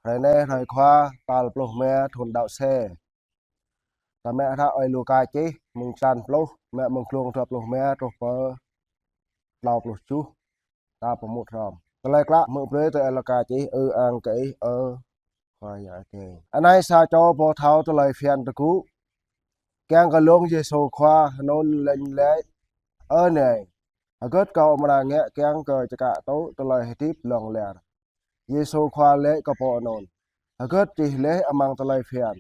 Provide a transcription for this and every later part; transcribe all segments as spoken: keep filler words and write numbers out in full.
Hrơi anai hrơi Khua tal pluh rơma thun đăo se. Ta mă hră ơi Luka čih mơ̆ng črăn pluh, mă mơ̆ng klung dua pluh rơma truh pơ klâo pluh tơjuh. Ta pơmŭt hrŏm. Tơlơi klă mơ̆ng brơi tui ơi Luka čih. Ư-ang kơ Ih, ơ Khua Yang Adai. Anai sa čô pô thâo tơlơi phiăn tơgŭ kiăng kơ lông Yêsu Khua, anŭn lĕ laĭ: Ơ Nai, hơgĕt kâo amra ngă kiăng kơ čơkă tŭ tơlơi hơdip hlŏng lar? Yêsu Khua laĭ kơ pô anŭn: Hơgĕt čih laih amăng tơlơi phiăn?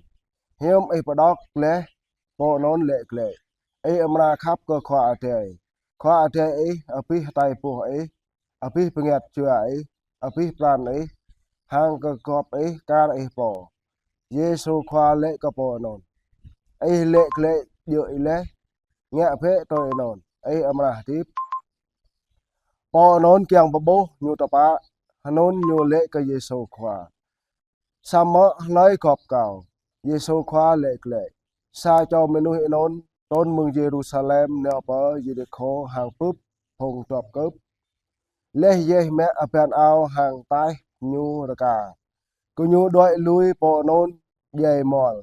Hiư̆m ih pơđŏk laih? Pô anŭn laĭ glaĭ: Ih amra khăp kơ Khua Adai, Khua Adai ih, abih hơtai boh ih, abih bơngăt jua ih, abih pran ih, hăng kơ gŏp ih kar ih pô. Yêsu Khua laĭ kơ pô anŭn: Ih laĭ glaĭ djơ̆ laih, ngă bĕ tui anŭn, ih amra hơdip. Pô anŭn kiăng pơƀuh ñu tơpă, anŭn ñu laĭ kơ Yêsu Khua: Samơ̆ hlơi gŏp kâo? Yêsu Khua laĭ glaĭ: Sa čô mơnuih anŭn trŭn mơ̆ng Yêrusalem nao pơ Yêrikhô hăng bưp phung dŏp kơp. Laih yơh mă abăn ao hăng taih ñu rơka, gơñu đuaĭ lui pô anŭn djai mơ̆l.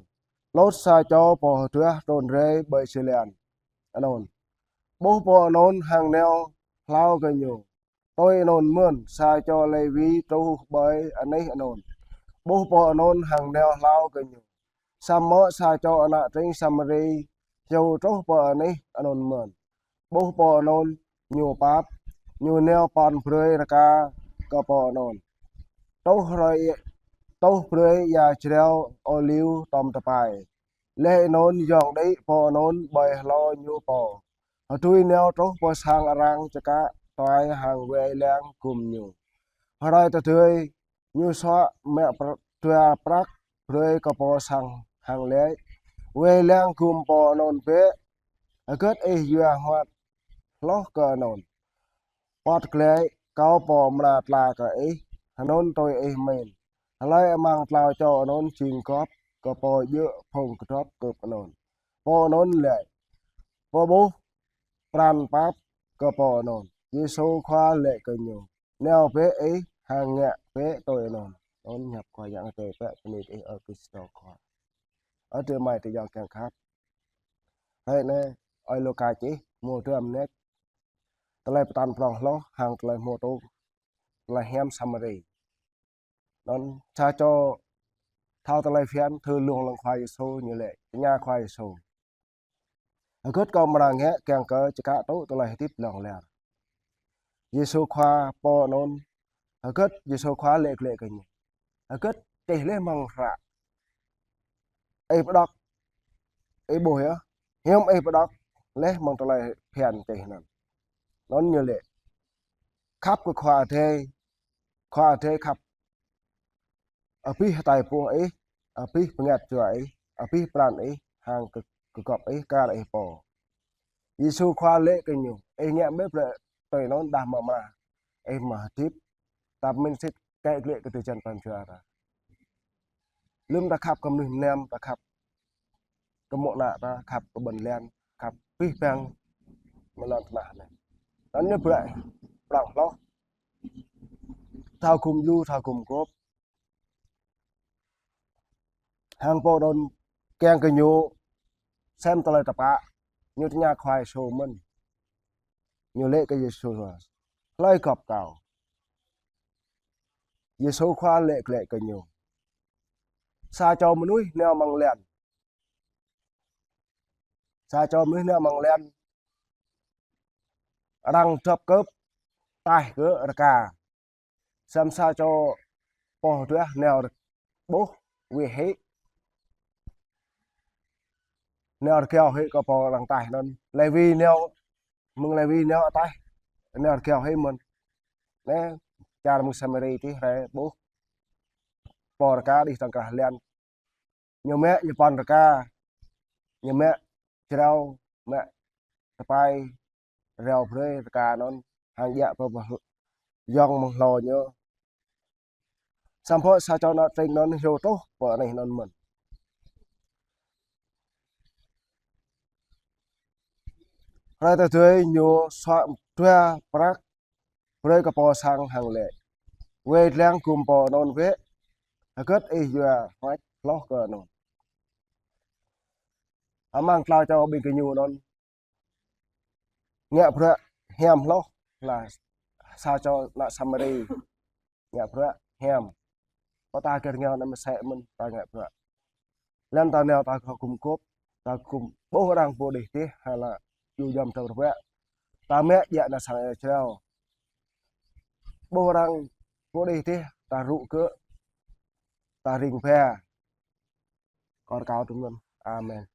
Hlâo sa čô pô hơduah trŭn rai ƀơi jơlan anŭn, ƀuh pô anŭn hăng nao hlâo kơ ñu. Tui anŭn mơ̆n, sa čô Lêwi truh ƀơi anih anŭn, ƀuh pô anŭn hăng nao hlâo kơ ñu. Samơ̆ sa čô ană tring Samari hyu truh pơ anih anŭn mơ̆n, ƀuh pô anŭn, ñu pap, ñu nao pŏn brơi rơka kơ pô anŭn. Truh hrơi, truh brơi ia jrao ôliu tŏm tơpai. Laih anŭn yŏng đĭ pô anŭn ƀơi hlô ñu pô, hơdui nao truh pơ sang arăng čơkă tuai hăng wai lăng gum ñu. Hrơi tơdơi ñu suă mă pr-, dua prăk brơi kơ pô sang hăng laĭ: Wai lăng gum pô anŭn bĕ, hơgĕt ih yua huăt hloh kơ anŭn? Pơ̆t glaĭ, kâo pô amra tla kơ ih, anŭn tui ih mĭn. Hlơi amăng klâo čô anŭn jing gŏp kơ pô djơ̆ phung dŏp kơp anŭn? Pô anŭn laĭ: Pô ƀuh pran pap kơ pô anŭn. Yêsu Khua laĭ kơ ñu: Nao bĕ ih hăng ngă bĕ tui anŭn. Anŭn hiăp Khua Yang Adai. Bĕ bơni kơ Ih, ơ Krist Khua. Ơ adơi amai ayŏng kiăng khăp, hrơi anai ơi Luka čih mơ̆ng dua mơneč tơlơi pơtă prŏng hloh hăng tơlơi hmâo tŭ tơlơi hiam Samari. Anŭn sa čô thâo tơlơi phiăn thư lông lăng Khua Yêsu, ñu laĭ, tơña Khua Yêsu: Hơgĕt kâo amra ngă kiăng kơ čơkă tŭ tơlơi hơdip hlŏng lar? Yêsu Khua pô anŭn, hơgĕt Yêsu Khua laĭ glaĭ kơ ñu: Hơgĕt čih laih amăng hră? Ih pơđŏk, ih ƀuh yơh, hiư̆m ih pơđŏk laih amăng tơlơi phiăn čih anŭn? Anŭn ñu laĭ: Khăp kơ Khua Adai, Khua Adai khăp abih hơtai boh ih, abih bơngăt jua ih, abih pran ih, hăng kơ, kơ gŏp ih kar ih pô. Yêsu Khua laĭ kơ ñu: Ih ngă bĕ brơi tui anŭn dah mơ̆ amra ih mă hơdip. Ta pơmĭn sĭt, kĕ glaĭ kơ tơjăn pran jua ta. Lơ̆m ta khăp kơ mơnuih mơnam, ta khăp kơ mŏ ană ta, khăp kơ ƀôn lan, khăp abih bang mơ̆ng lŏn tơnah anai. Anŭn ñu brơi prŏng hloh, thâo gum djru, thâo gum gŏp. Hăng pô anŭn kiăng kơ ñu sem tơlơi tơpă, ñu tơña Khua Yêsu mơ̆n. Ñu laĭ kơ Yêsu Khua: Hlơi gŏp kâo? Yêsu Khua laĭ glaĭ kơ ñu: Sa čô mơnuih nao amăng lăn. Sa čô mơnuih nao amăng lăn, arăng dŏp kơp taih kơ rơka. Samơ̆ sa čô pô hơduah nao ƀuh wih hĭ, nao rơgao hĭ kơ pô arăng taih anŭn. Lêwi nao, mơ̆ng Lêwi nao taih, nao rơgao hĭ mơ̆n. Anai, čar mơ̆ng Samari tih rai ƀuh pô rơka đih tŏng krah lăn. Ñu mă, ñu pŏn rơka, ñu mă jrao, mă tơpai, rao brơi rơka anŭn hăng djă pơ, pơ yŏng mơ̆ng hlô ñu. Samơ̆ sa čô ană tring anŭn hyu truh pơ anih anŭn mơ̆n. Hrơi tơdơi ñu suă dua prăk brơi kơ pô sang hăng laĭ: Wai lăng gum pô anŭn bĕ, Hơgĕt ih yua hloh kơ anŭn? Amăng klâo čô ƀing gơñu anŭn ngă bruă hiam hloh laih sa čô ană Samari ngă bruă hiam. Ƀôdah ta gir ngă ană mơsĕ mơ̆n ta ngă bruă. Lĕ ta nao ta gum gôp, ta gum ƀuh arăng pô đih tih, hala ju jăm ta bruă. Ta mă djă ană sang Israel. Ƀuh arăng pô đih tih, ta rŭ gơ̆, ta ring ba. Kâo rơkâo tui anŭn. Amen.